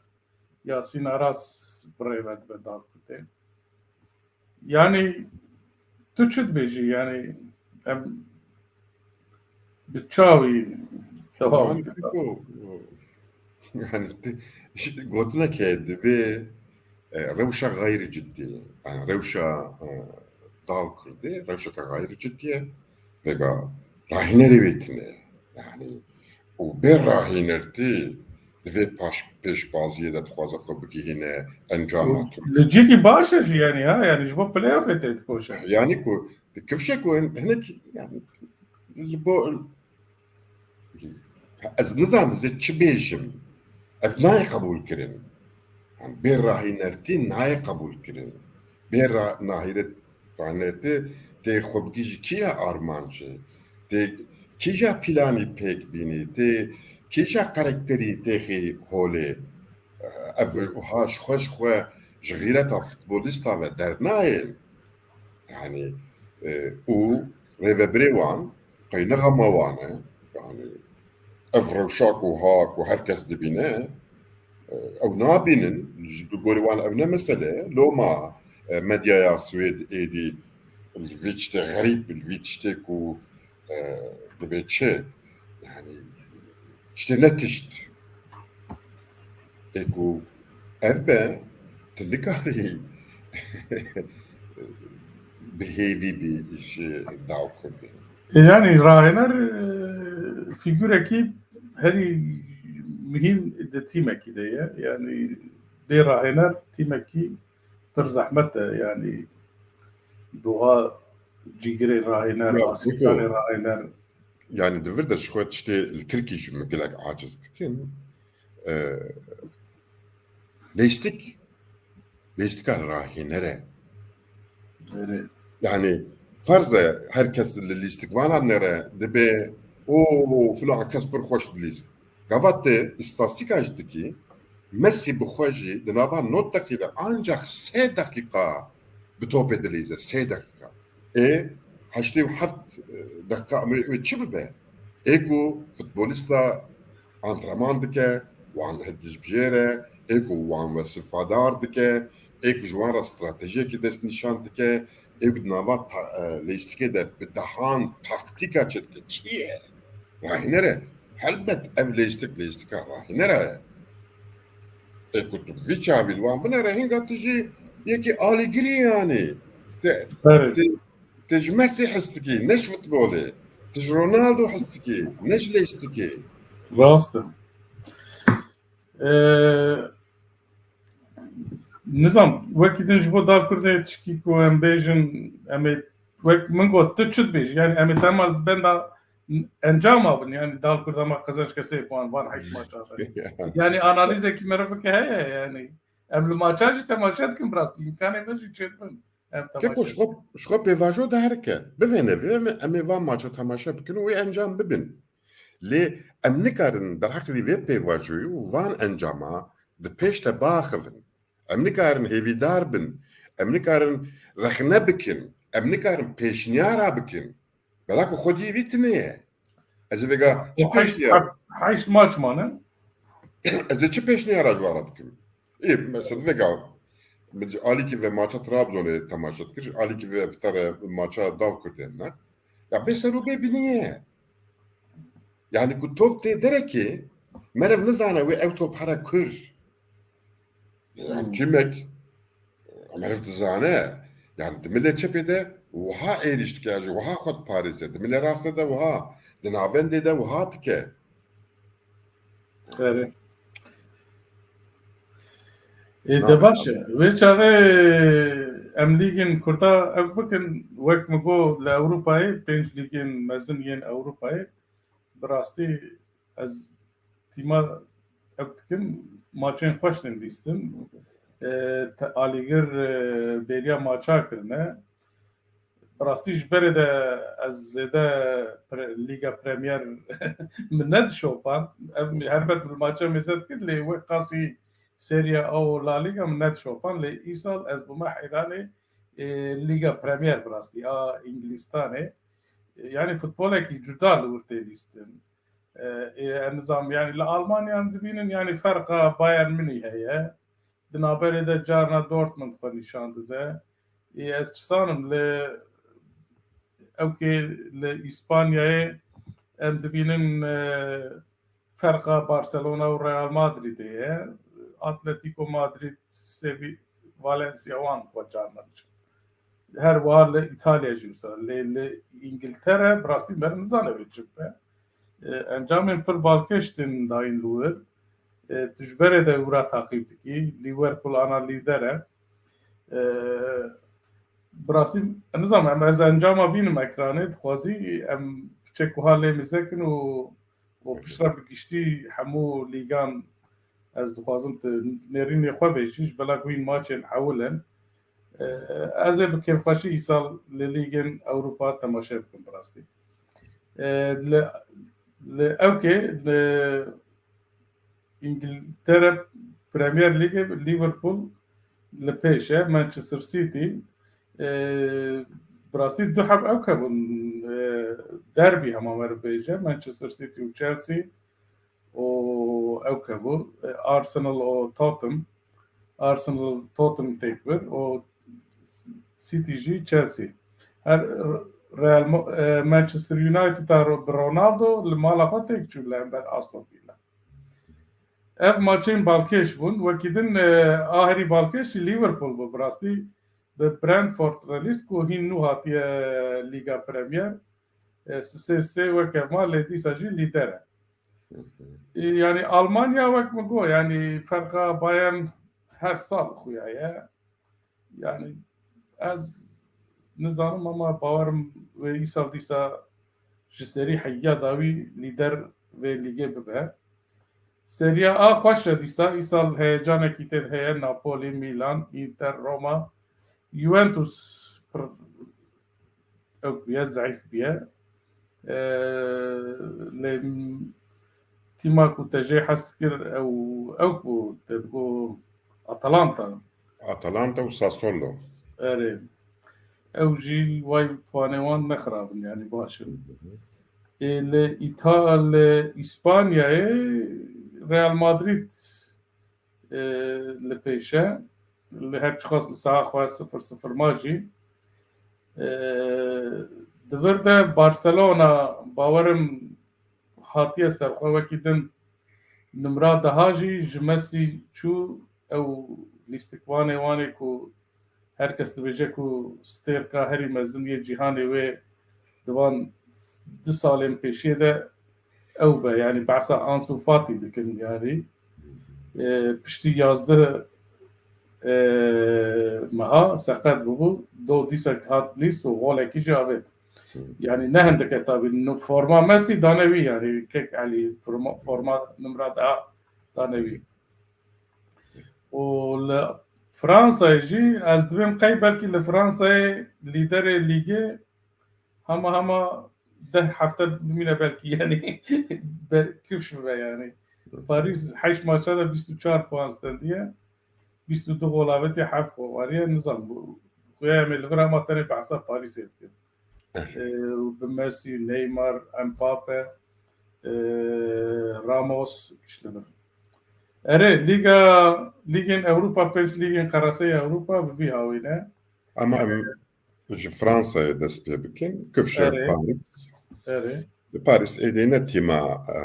Yasîn Aras bi rê ve dibe Dalkurdê. Yani tu çi dibêjî? Yani em bi çawî devam Yani bikin? Fiko, yani ti-, şi-, gotineke divê, e, rewşa xeyrî ciddî, yani rewşa, e, Dalkurdê, rewşeke xeyrî ciddî ye. Vega rahînerê wê tune. Yani û bê rahînertî divê paş-, pêşbaziyê de dixwaze xwe bigihîne encama Û Tirk. Li cihekî baş e jî yani ha, yani ji bo playoffê tê dikoşe. Yani ku di kifşe ku hin-, hinek yani li bo ez nizam ez ê çi bêjim. Ev nayê qebûl kirin. Yani bê rahînertî nayê qebûl kirin. Bê ra-, nahîret, rahînertî tê xwe bigihî ji kî ye armanc e? Tê kîja planî pêk bînî? Tê kîja karakterî têxî holê? Ev wiha ji xwe ji xwe ji xîreta futbolîsta ve dernayên. Yani, e, û rêvebirê wan qey ne xema wan e. Yani ev rewşa ku ha ku her kes dibîne, e, ew nabînin. Ji bi gorî wan ev ne mesele ye. Loma, e, medyaya Swêd êdî li vî tiştê xerîb, li vî tiştê ku, e, dibê çi? Yani tiştê ne tişt. Ê ku ev be, tu nikarî bi hêvî bî ji nav Kurdê. E, yani rahêner, e, fîgurekî herî muhîm di tîmekî de ye. Yani bê rahêner tîmekî pir zehmet e. Yani buha cîgirê rahêner, Ya, asîkanê Fiko, rahêner. Yani di vir de ji xwe tiştê li Tirkî jî min gelek aciz dikin. E, lêstik, lêstika rahêner e. Erê. Yani ferz e her kes li lîstikvana nere dibê, o filan kes pir xweş dilîst. Gava te îstastîka jî dikî, Mesî bi xwe jî di nava nod deqî de ancax sê deqîqa bi topê dilîze, sê deqîqa. Ê heştê û heft deqîqa em ê çi bibe? Ê ku futbolîsta antrenman dike, wan hildizbijêre, ê ku wan wesifadar dike, ê ku ji wan re stratejiyekê destnîşan dike, ê ku di nava ta-, e, lêstikê de bi dehan taktîka çi dike? Çi ye? Rahîner e. Helbet ev lêstik lêstika rahîner e. Ê ku tu vî çavî li wan binere, hinga tu jî yekî alîgirî yanî. Te, Berê. te, te ji Mesî hez dikî, ne ji futbolê. Tu ji Ronaldo hez dikî, ne ji lêstikê. Rast e. Ee, nizam, wekî din ji bo dal Kurdê tişkî ku em bêjin, em ê, wek min got, tu çi dibêjî? Yani em ê dema li benda encama bin, yani dal Kurda ma qezenç kesê puan van heşt maça be. Yani analizekî meriv bike heye, yani em li maça jî temaşe dikin, bi rastî îmkanê me jî çêdibin. Em Keko temaşe ji xwe, ji xwe pêvajo diherike. Bivêne vê, em, em ê van maça temaşe bikin û wê encam bibin. Lê em nikarin derheqê vê pêvajoyê û van encama di pêş de biaxivin. Em nikarin hêvîdar bin. Em nikarin rexne bikin. Em nikarin pêşniyara bikin. Bela ku xwediyê vî tune ye. Ez ê vêga çi Û heşt, pêşniyar? Heşt maç mane. Ez ê çi pêşniyara ji wan re bikim? Ê, mesela vêga min ji alîkî ve maça Trabzonê temaşe dikir, ji alîkî ve bi te re maça dal Kurdên ne. Ya bê ser û bê binî ye. Yani ku top tê derekê, meriv nizane wê ew top here kur. Yani Hmm. kimek, meriv dizane. Yani di milê çepê de wiha êrîş dike, ji wiha xwe diparêze. Di milê rastê de wiha, di navendê de wiha dike. Erê. Ê, de baş e. Vê çaxê em lîgên Kurda ew bikin, wek min got, li Ewropayê, pênc lîgên mezin yên Ewropayê, bi rastî ez tîma ew dikim, maçên xweş tên lîstin. E, te-, alîgir, e, bêriya maça kirine. Bi rastî ji berê de ez zêde pre-, Lîga Premier min nedişopand. Ev helbet bi maça mêze dikir, lê wek qasî Serie A û La Liga min nedişopand. Lê îsal ez bûme heyranê, e, Lîga Premier bi rastî a Îngilîstanê. E, yani futbolekî cuda li wir tê lîstin. E, e, nizam, yani li Almanya em dibînin, yani ferqa Bayern Münih heye. Di navberê de carna Dortmund xwe nîşan dide. Ê, ez çi zanim, li ewkê li Îspanyayê em dibînin, e, ferqa Barcelona û Real Madridê ye. Atletico Madrid, Sevi-, Valencia wan xwe carna diçin. Her wiha li Îtalya jî wisa. Lê li Îngiltere bi rastî meriv nizane wê çi bibe. E, encamên pir balkêş tên dayîn li wir. E, tu ji berê de wira taqîb dikî. Liverpool ana lîder e. E, bi rastî, em nizanim, em ez encama bînim ekranê, dixwazî em piçek wiha lê mize kin û, û piştre bi giştî hemû lîgan ez dixwazim tu nêrînê xwe bêjî, ji bela ku hîn maçên ewil in. E, ez ê bi kêfxweşî îsal li lîgên Ewropa temaşe bikim bi rastî. E, li, li ewkê, li Îngiltere Premier League Liverpool li pêş e, Manchester City, e, bi rastî du heb ew hebûn, e, derbî hema meriv bêje, Manchester City û Chelsea û ew hebû, e, Arsenal û Tottenham, Arsenal Tottenham têk bir û City jî Chelsea. Her Real Mo-, e, Manchester United a Ro-, bi Ronaldo li mala xwe têk çû li hember Aston Villa. Ev maçên balkêş bûn. Wekî din, e, a herî balkêş jî Liverpool bû. Bi rastî bi Brentford re lîst ku hîn nû hatiye Lîga Premier. E, sisê sê weke ma lê dîsa jî lîder e. Hı hı. E, yani Almanya wek min got, yani ferqa Bayern her sal xuya ye. Yani ez nizanim ama bawerim wê îsal dîsa ji serî heya dawî lîder vê lîgê bibe. Seria A xweş e dîsa, îsal heyecanekî tê de heye, Napoli, Milan, Inter, Roma, Juventus pir ew bûye, zeîf bûye. Ee, lê tîma ku te jê hez dikir ew, ew bû, te digot Atalanta. Atalanta û Sassuolo. Erê. Ew jî way puanê wan ne xirab in, yani baş in. Ê, li Îta-, li Îspanyayê Real Madrid, e, li pêş e. Li her çiqas li saha xwe sifir sifir ma jî. E, di vir de Barcelona, bawerim hatiye ser xwe, wekî din nimra deha jî ji Mesî çû, ew lîstikvanê wan ê ku her kes dibêje ku stêrka herî mezin yê cîhanê wê di van du salên pêşiyê de ew be, yanî behsa Ansu Fati dikin, yanî, e, piştî yazdeh, e, meha seqet bûbû, do dîsek hat lîst û golekî jî avêt. Hı. Yanî ne hindike tabî, no-, forma Mesî dane wî, yanî kek Elî forma, forma nimra deha dane wî. Û li Fransayê jî ez dibêm qey belkî li Fransayê lîderê lîgê hema hema deh hefte bimîne belkî, yanî be-, kifş bibe yanî. Parîs heşt maça de bîst û çar puan stendiye. Bîst û du gol avêtiye, heft gol wariye, nizam bû. Xuya em ê li vir hema tenê behsa Parîsê bikin. Eh. Ee, bi Messi, Neymar, Mbappe, ee, Ramos, pişt li vir. Erê, Lîga, Lîgên Ewropa, pênc Lîgên Qereseyê Ewropa bi vî hawî ne. Ama em ji Fransayê dest pê bikin. Kifşe Erê. Parîs. Erê. Li Parîs êdî ne tîma, e,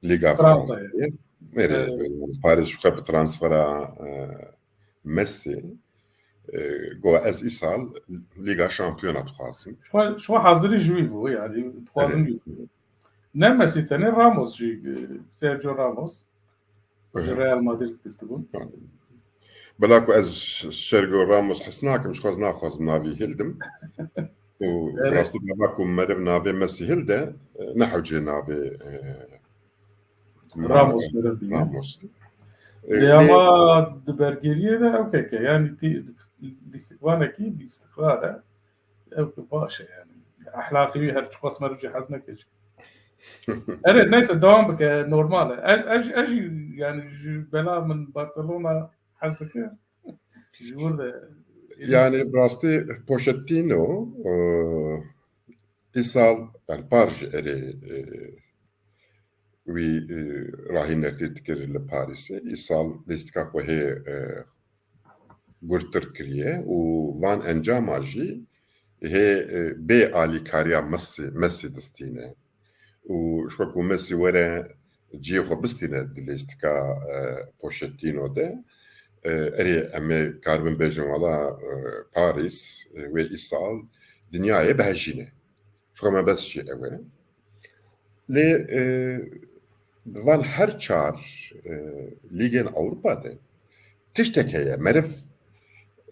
Lîga Fransayê. Fransayê. Erê, Erê. Parîs ji xwe bi transfera, e, Messi, e, got, ez îsal Lîga Şampiyona dixwazim. Ji xwe, ji xwe hazirî ji wî bû, yanî dixwazim Erê. Wî bû. Ne Messi tenê, Ramos jî, e, Sergio Ramos. Ji Real Madrid girtibûn. Bela ku ez Sergio Ramos hez nakim, ji xwe ez naxwazim navî hildim. Û Evet. Rastî gava ku meriv navê Mesî hilde, ne hewcê navê, e, Ramos meriv diye. Ramos. E, Lê lê ama di bergeriyê de ew keke, yani tî-, lîstikvanekî bi îstiqlal e. Ew ki baş e yani. Ehlaqî wî her çiqas meriv jî hez neke jî. Erê, neyse, devam bike, normal e. Ez, ez, ez jî, yani, ji bela min Barcelona hez dike. Ji wir de. Yani, bi rastî Pochettino, e, îsal, yani, par jî erê, e, wî, e, rahînertî dikir li Parîsê. Îsal lîstika xwe hê, e, gurtir kiriye û van encama jî hê, e, bê alîkariya Mesî, Mesî distîne. Û ji xwe ku Mesî were cihê xwe bistîne di lîstika, e, Pochettino de, e, erê em ê karibin bêjin wala, e, Parîs, e, wê îsal dinyayê bihejîne. Ji xwe mebest jî ew e. Lê, e, di van her çar, e, lîgên Ewropa de tiştek heye. Meriv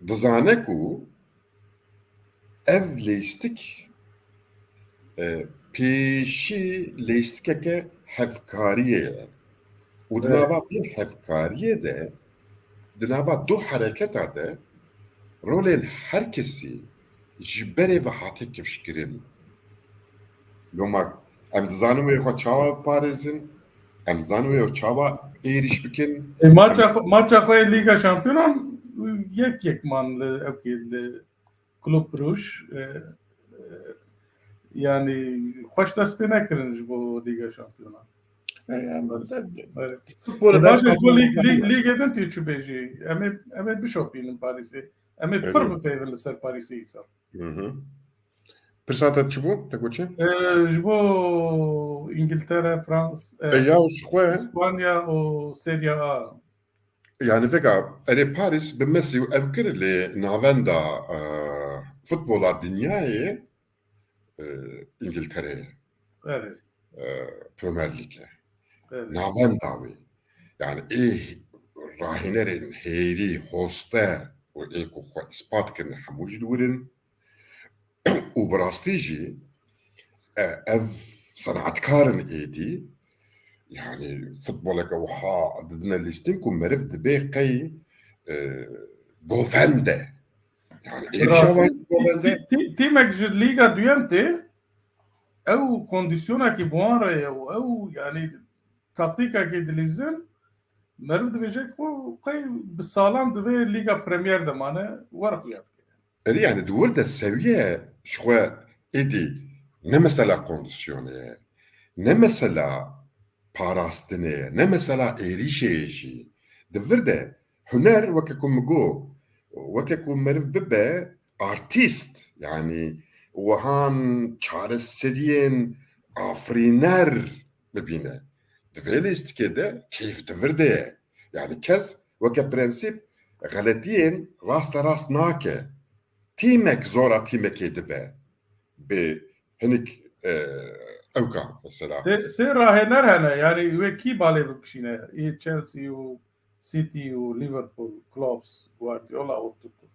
dizane ku ev lêstik, e, pêşî lêstikeke hevkariyê ye. Û di Evet. nava vê hevkariyê de, di nava du hereketa de rolên her kesî ji berê ve hate kifşkirin. Loma em dizanin wê xwe çawa parêzin, em dizanin wê xwe çawa êrîş bikin. E, maça Em xwe, maça xwe yê Lîga Şampiyonan yek yek man li, ewkê li Club Brugge, e, e, yani xweş dest pê nekirin ji bo Lîga Şampiyonan. E, yani, Evet. Evet. Futbola E, da baş e, ji bo lîg-, lîg-, lîgê din tê çi bêjî? Em ê, em ê bişopînin Parîsê. Em ê pir Evet. bipeyvin li ser Parîsê îsal. Hı hı. Pirsa te çi bû? Te got çi? E, ji bo Îngiltere, Frans-, e, E, ya ji xwe. Îspanya û Serie A. Yani vega erê Parîs bi Mesî û ev kir lê navenda, e, futbola dinyayê, e, Îngiltere ye. Evet. E, Premier League e. Evet. Navenda wê. Yani ê rahînerên hêrî, hoste û ê ku xwe îspat kirin hemû jî li wir in. Û bi rastî jî, e, ev senatkar in êdî, yani futboleke wiha didine lîstin ku meriv dibê qey, e, govende. Yani êrîşa van Rastî, govende. Tî-, tî-, tîmek ji Lîga Duyem tê, ew kondisyonekî bi wan re ye û ew, yani, taktîkekê dilîzin, meriv dibêje ku qey bi salan divê Lîga Premier de mane, wer xuya dike. Erê, yani di wir de sewiye ji xwe êdî ne mesela kondisyonê ye, ne mesela parastinê ye, ne mesela êrîşê ye jî. Di vir de huner weke ku min got, weke ku meriv bibe artîst, yani wihan çareseriyên afirîner bibîne. Di vê lîstikê de keyf di vir de ye. Yani kes weke prensîp xeletiyên raste rast nake. Tîmek zora tîmekê dibe. Bi hinik, e, ewka mesela. Sê, sê rahêner hene, yani wê kî balê bikişîne? Ê Chelsea û City û Liverpool, Klopp, Guardiola û Tuchel.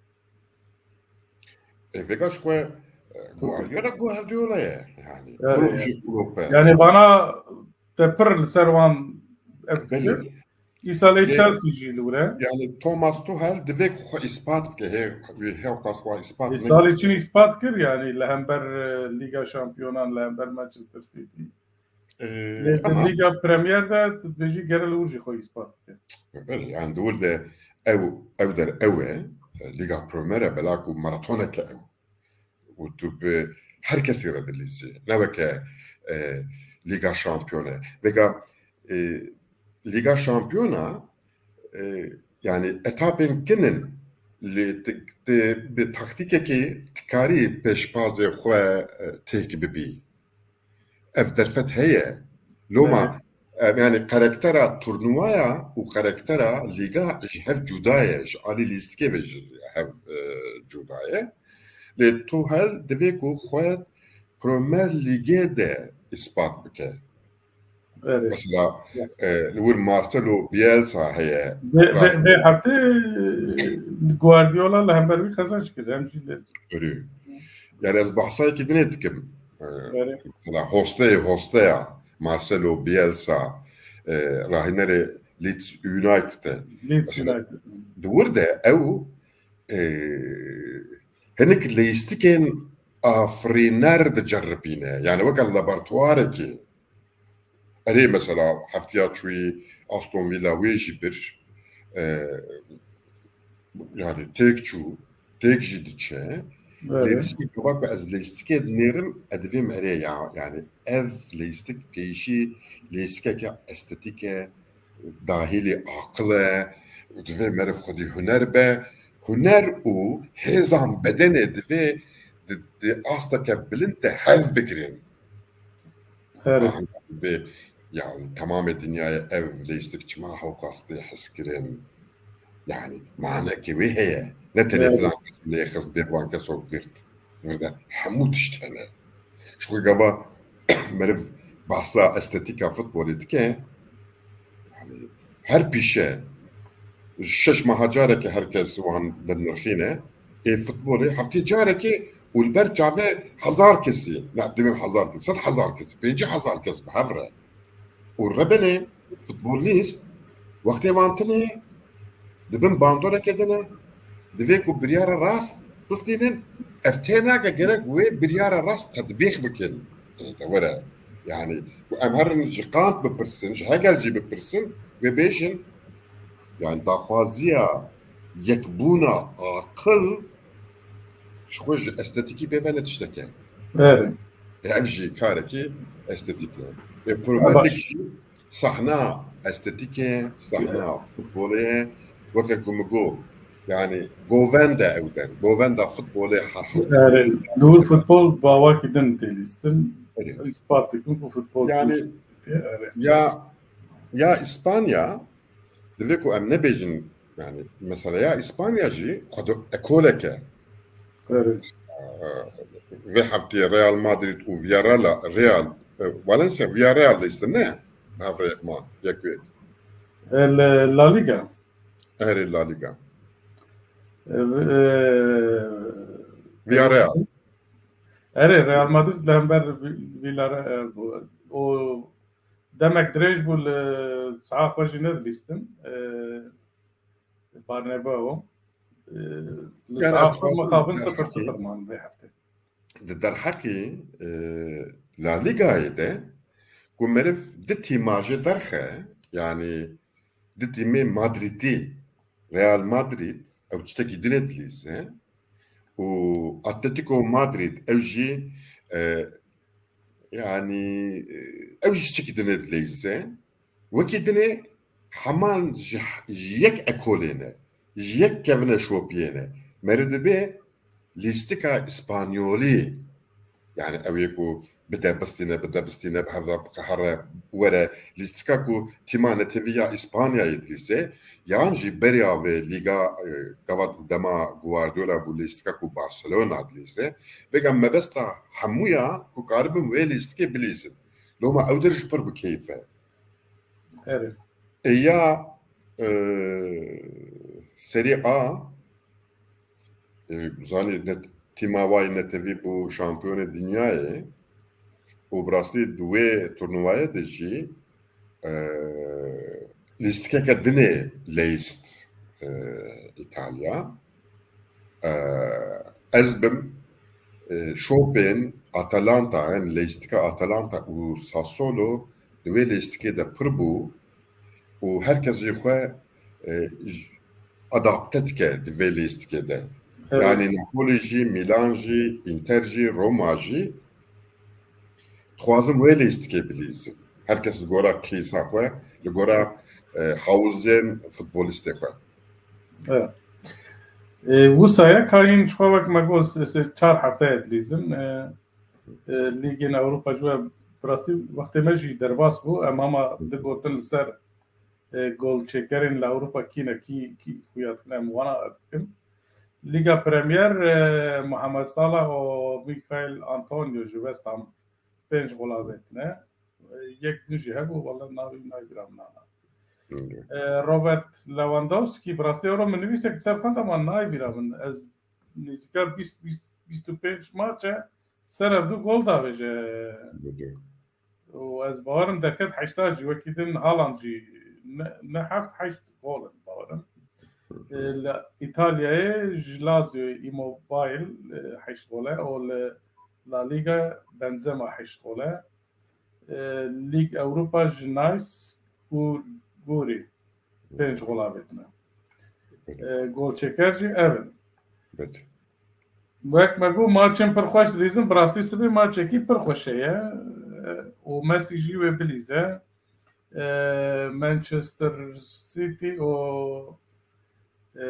E, vêga ji xwe, e, Guardiola, Guardiola ye. Yani, Evet, Klopp yani. jî Klopp e. Yani bana te pir li ser wan ev Belê. dikir. Îsa lê Lê Chelsea jî li wir e. Yani Thomas Tuchel divê ku xwe îspat bike. Hê, wî hewqas xwe îspat Ê, neke. Salê çin îspat kir yani li hember, e, Lîga Şampiyonan, li hember Manchester City. Ee, Lê di ama Lîga Premier de tu dibêjî gere li wir jî xwe îspat bike. Belê, yani di wir de ew, ew der ew e, e, Lîga Premier e, bela ku maratoneke ew. Û tu bi her kesî re dilîzî. Ne weke, e, Lîga Şampiyone. Vêga, e, Lîga Şampiyona, e, yani etapên kin in. Lê ti, ti bi taktîkekê tikarî pêşbazê xwe, e, têk bibî. Ev derfet heye. Loma, Evet. em, yani karaktera turnuvaya û karaktera lîga ji hev cuda ye. Ji alî lîstikê ve ji hev, e, cuda ye. Lê Tuchel divê ku xwe Premier Lîgê de îspat bike. Evet. Mesela, Yes. e, li wir Marcelo Bielsa heye. Vê, vê, Rahî- vê heftê Guardiola li hember wî qezenç kir. Em jî li Erê. Yani ez behsayekî dinê dikim. E, Erê. Mesela hosteyê hosteya Marcelo Bielsa, e, rahînerê Leeds United e. Leeds Mesela United. di wir de ew, e, hinik leyîstikên afirîner diceribîne. Yani weke laboratuwarekî. Erê mesela heftiya çûyî Aston Villa wê jî bir. E, yani têk çû, têk jî diçe. Evet. Lê dîsa gava ku ez leyîstikê dinêrim, ez divêm erê ya. Yani ev leyîstik pêşî leyîstikeke estetîk e, dahilî aqil e û divê meriv xwedî huner be. Huner û hêzan bedenê divê di, di asteke bilind de hev bigirin. Her. Be, ya, temamê dinyayê ev leyîstik çima hewqas tê hezkirin? Yani, manekê wê heye. Ne tenê Evet. filan kes lê xist bê van keso girt. Vir de hemû tişt hene. Ji xwe gava meriv bahsa estetîka futbolê dike, yani, her pîşe şeş meha careke her kes wan dinirxîne. Ê futbolê heftê carekê û li ber çavê hezar kesî, ne, divê hezar kesî, sed hezar kesî, pêncî hezar kes bi hev re. Û rebenê futbolîst wextê wan tune di bin bandoreke de ne, divê ku biryara rast bistînin, ev tênake gerek wê biryara rast tetbîq bikin. Ê, te were. Yani, ku em herin ji Kant bipirsin, ji Hegel jî bipirsin, wê bêjin, yani, daxwaziya yekbûna aqil ji xwe ji estetîkî pê ve ne tişteke. Evet. Ê, ev jî karekî estetîk e. Ê, Premier League jî sahna estetîk e, sahna futbolê ye. Weke ku min got, yani, govenda ew der. Govenda futbolê her hafta. Evet. Li wir futbol bi awakî din tê lîstin. Evet. Îspat dikin ku futbol Yani, tê, evet. ya, ya Îspanya, divê ku em nebêjin, yani, mesela ya Îspanya jî xwe de ekolek e. Evet. Ee, vê heftê Real Madrid û Villarreal, Real, e, Valencia, Villarreal lîstin ne? Hevrê man, yek yek. E, La, La Liga. Erê La Liga. E, e, Villarreal. Erê, Real Madrid li hember Vi-, Villarreal bû. O demek dirêj bû, li saha xwe jî nedilîstin. E, Bernabeu. E, li Yani saha ez xwe dixwazim mixabin derheqê sifir sifir man vê heftê. Di derheqê, e, La Ligayê de ku meriv di tîma jê derxe, yani di tîmê Madridî, Real Madrid, ew tiştekî dinê dilîze û Atletico Madrid, ew jî, e, yani, e, ew jî tiştekî dinê dileyze. Wekî dinê heman ji, ji yek ekolê ne, ji yek kevneşopiyê ne. Meriv dibê lîstika Îspanyolî Yani ew yê ku bide bistîne, bide bistîne, bi hevra biqehire, were lîstika ku tîma netewî ya Îspanyayê dilîze, yan jî beriya vê lîga, e, gava dema Guardiola bû lîstika ku Barcelona dilîze, vêga mebesta hemûya ku karibin wê lîstikê bilîzin. Loma ew der ji pir bi keyf e. Erê. E ya, e, Serie A, e, zanî net-, tîma wayî netewî bû şampiyonê dinyayê û bi rastî di wê turnuvayê de jî, e, lîstikeke dinê leyîst, e, Îtalya. E, ez bim, e, şopên Atalanta, yani leyîstika Atalanta û Sassuolo di wê leyîstikê de pir bû û her kes jî xwe, e, j-, adapte dike di vê leyîstikê de. Evet. Yani Napoli jî, Milan jî, Inter jî, Roma jî dixwazin wê leyîstikê bilîzin. Her kes li gora keysa xwe, li gora, e, hawizên futbolîstê xwe. Evet. E, wisa ye, ka hîn ji xwe wek me got, se-, se-, çar hefteye dilîzin. E, e, Lîgên Ewropa ji we bi rastî wextê me jî derbas bû. Em hema digotin li ser, e, golçêkerên li Ewropa kî ne, kî, kî xuya dikin, em wana bikin. Lîga Premier, e, Mohamed Salah û Michail Antonio ji West Ham pênc gola vetine. E, yek din jî hebû, wele navê wî nayê bîra min ana. Hı. E, Robert Lewandowski, bi rastî ew min nivîsek ser xwend, ama nayê bîra min. Ez nêzîka bîst, bîst, bîst û pênc maç e, ser ev du gol davêje. Hı. Û ez bawerim derket heşta jî, wekî din Haaland jî ne, ne heft, heşt gol in bawerim. Hı hı. E, li Îtalyayê ji Lazio Immobile, e, heşt gol e. O li La Liga Benzema heşt gol e. E, Lîg Ewropa ji Nice û Gori pênc gol avêtine. E, golçêker jî ev in. Wek me got, maçên pir xweş dilîzin, bi rastî sibê maçekî pir xweş heye. E, û Messi jî wê bilîze. E, Manchester City û, e,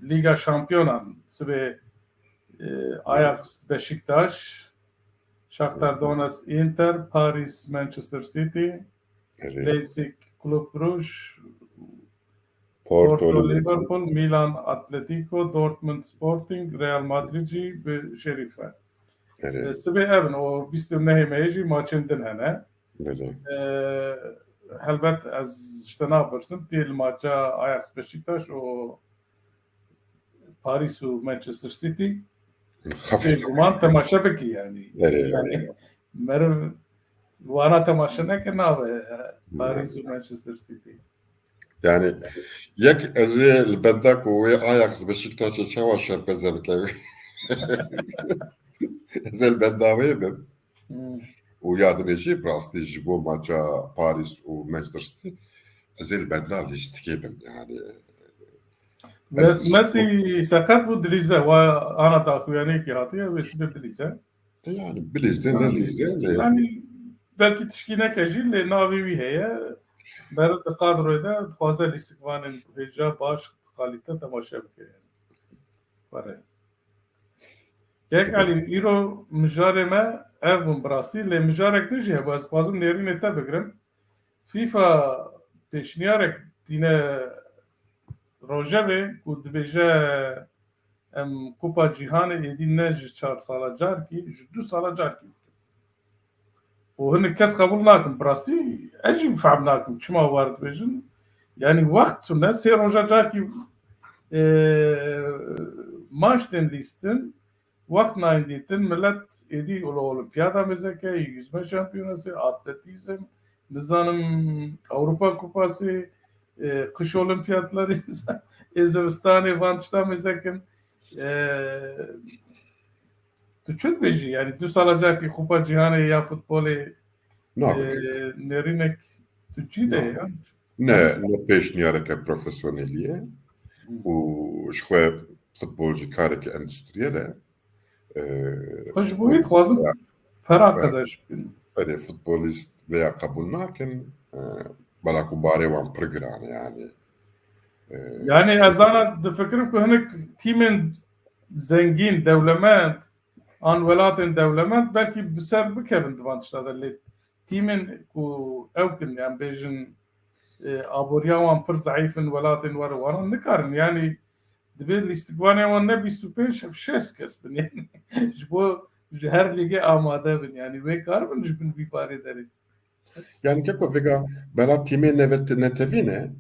Lîga Şampiyonan sibê, e, Ajax Beşiktaş, Shakhtar Donetsk Inter, Paris Manchester City, Leipzig Club Brugge, Porto, Porto, Liverpool, Milan, Atletico, Dortmund, Sporting, Real Madrid jî bi Şerîfe. E, sibê ev in, o bîst û nehê meyê jî maçên din hene. E, helbet ez ji te napirsim, tê li maça Ajax Beşiktaş û Paris û Manchester City bêguman temaşe bikî yani. Erê, erê. Yani meriv wana temaşe neke nabe, e, Paris û Manchester City. Yani yek ez ê li benda ku wê Ajax Beşiktaşê çawa şerpeze bike. Ez ê li benda wê bim. Hmm. Û ya din jî bi rastî ji bo maça Paris û Manchester City ez ê li benda lîstikê bim yani. Mes-, Messi seqet bû dilîze, wa ana daxuyaniyekî hatiye, wê sibê bilîze. Yani bilîze, ne lîze, lê yani belkî tişkî neke jî, lê navê wî heye. Meriv di kadroyê de dixwaze lîstikvanên hêja baş, kalîte temaşe bike yani. Were. Kek Elî, îro mijarê me ev bûn bi rastî, lê mijarek din jî hebû, ez dixwazim nêrînê te bigirim. FIFA pêşniyarek tîne rojevê ku dibêje, em Kupa Cîhanê êdî ne ji çar sala carkî, ji du sala carkî bikin. Û hinek kes qebûl nakin. Bi rastî ez jî fehm nakim çima war dibêjin. Yanî wext tune, sê roja carkî, e, maç tên lîstin, wext nayên dîtin, milet êdî li olimpiyada mêzeke, yüzme şampiyonası, atletizm, nizanim Ewropa Kupası, e, kış olimpiyatları, ê zivistanê van tişta mêzekin. E, Tu çi dibêjî? Yani du sala carkî Kupa Cîhanê ya futbolê, e, nêrînek tu çi de ye? Ne, ne pêşniyareke profesyonelî ye. Hı. Û ji xwe futbolcî kareke endustriyel e. E, Xwe ji bo wî dixwazim pera qezenç bikin. Erê, futbolîst veya qebûl nakin, e, bela ku barê wan pir giran e yani. E, Yani ez zana difikirim ku hinek tîmên zengîn, dewlemend, an welatên dewlemend belkî bi ser bikevin di van tişta de, lê tîmên ku ew kin, yan bêjin, e, aboriya wan pir zeîf in, welatên were wan nikarin. Yanî divê lîstikvanê wan ne bîst û pênc, şêst kes bin. Yanî ji bo ji her lîgê amade bin. Yanî wê karibin ji bin vî barê derê. Yani keko vêga bela tîmê nevet-, netevî ne,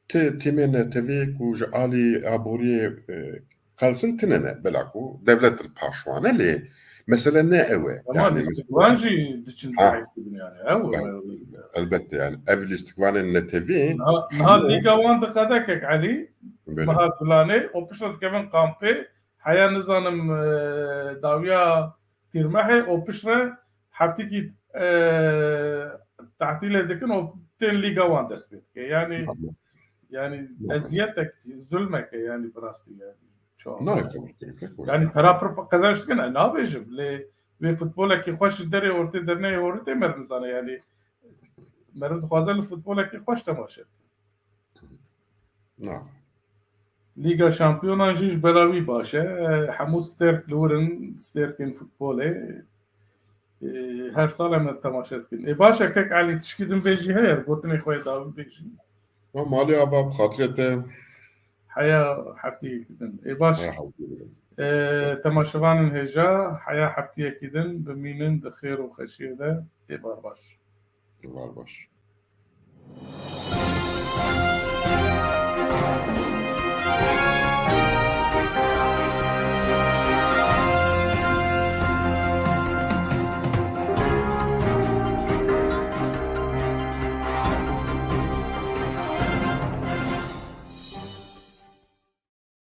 ti tîmê netevî ku ji alî aboriyê, e, qelsin tine ne, bela ku devlet li paş wan e, lê mesele ne ew e. Ama Yani lîstikvan jî diçin Ha. Zayıf bibin yani. Ew, Ha. ew, Elbette yani ev lîstikvanên netevî Niha, niha lîga wan diqede kek Elî, böyle. Meha Gulanê, o piştre dikevin kampê, heya nizanim, e, dawiya tîrmehê, o piştre heftikî, e, tahtîlê dikin, o tên lîga wan dest pê dike. Yani, yani Normal. Eziyetek, zulmek e yani bi rastî yani. Çok. Nayê qebul kirin, pek Yani pera pir qezenç dikin, e, nabêjim. Lê vê futbolekî xweş ji derê ortê derneyê ortê meriv nizane yani. Meriv dixwaze li futbolekî xweş temaşe. Na. Lîga Şampiyonan jî ji bela wî baş e. E, hemû stêrk li wir in, stêrkên futbolê. E, her sal em temaşe dikin. Ê baş e, kek Elî, tişkî din bêjî heye, gotinê xwe yê dawî bêjî. Ma malê ava bi xatirê te. Heya hefteyekî din. Ê baş. Heya hefteyekî din. E, temaşevanên hêja, heya hefteyekî din, bimînin di xêr û xeşiyê de. Ê bar baş. Var baş.